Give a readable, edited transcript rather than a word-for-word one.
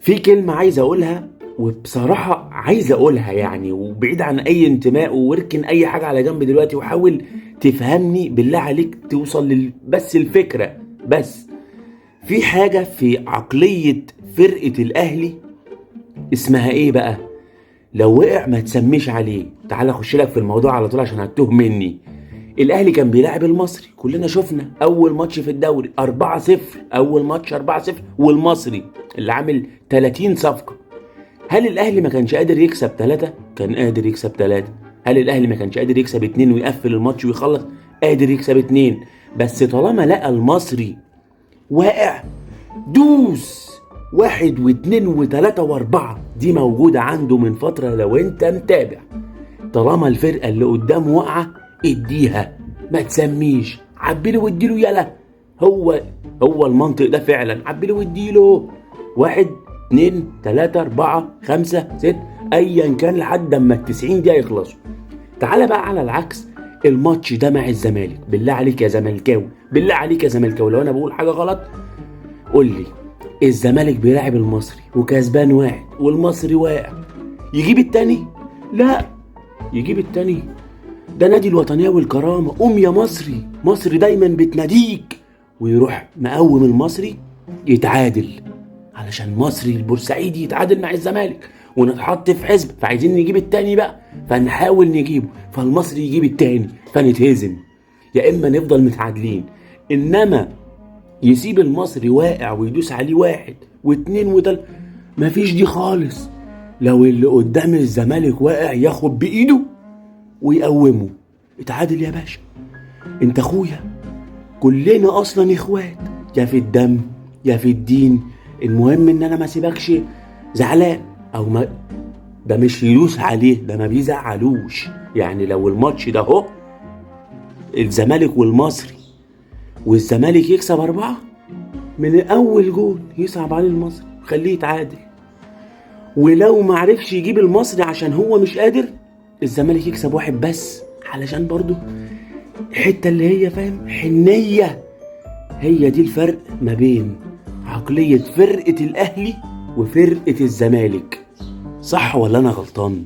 في كلمة عايز أقولها، وبصراحة عايز أقولها يعني، وبعيد عن أي انتماء، واركن أي حاجة على جنب دلوقتي، وحاول تفهمني بالله عليك، توصل بس الفكرة. بس في حاجة في عقلية فرقة الأهلي اسمها إيه بقى؟ لو وقع ما تسميش عليه. تعال أخش لك في الموضوع على طول عشان هتوه مني. الأهلي كان بيلاعب المصري، كلنا شفنا أول ماتش في الدوري 4-0، أول ماتش 4-0، والمصري اللي عامل 30 صفقة. هل الأهلي ما كانش قادر يكسب 3؟ كان قادر يكسب 3. هل الأهلي ما كانش قادر يكسب 2 ويقفل الماتش ويخلص؟ قادر يكسب 2. بس طالما لقى المصري واقع دوس 1 و2 و3 و4، دي موجودة عنده من فترة لو انت متابع. طالما الفرقة اللي قدامه واقعة اديها، ما تسميش، عبيله واديله، يلا. هو المنطق ده فعلا، عبيله واديله 1 2 3 4 5 6 ايا كان لحد اما 90 دقيقة يخلصوا. تعالى بقى على العكس، الماتش ده مع الزمالك. بالله عليك يا زملكاوي، بالله عليك يا زملكاوي، لو انا بقول حاجة غلط قول لي. الزمالك بيلاعب المصري وكسبان 1 والمصري واقع، يجيب التاني؟ لا يجيب التاني. ده نادي الوطنية والكرامة، قوم يا مصري، مصر دايما بتناديك. ويروح مقوم المصري يتعادل، علشان مصري البورسعيدي يتعادل مع الزمالك ونتحط في حزب، فعايزين نجيب التاني بقى، فنحاول نجيبه، فالمصري يجيب التاني فنتهزم، يا اما نفضل متعادلين. انما يسيب المصري واقع ويدوس عليه 1 و2 و3، مفيش دي خالص. لو اللي قدام الزمالك واقع ياخد بايده ويقومه، اتعادل يا باشا، انت اخويا، كلنا اصلا اخوات، يا في الدم يا في الدين، المهم ان انا ما سيبكش زعلان او ما ده مش يدوس عليه، ده ما بيزعلوش. يعني لو الماتش ده اهو الزمالك والمصري، والزمالك يكسب 4 من اول جون، يصعب عليه المصري خليه يتعادل. ولو ما عرفش يجيب المصري عشان هو مش قادر، الزمالك يكسب 1 بس، علشان برضو الحتة اللي هي فاهم حنية. هي دي الفرق ما بين عقلية فرقة الأهلي وفرقة الزمالك، صح ولا أنا غلطان؟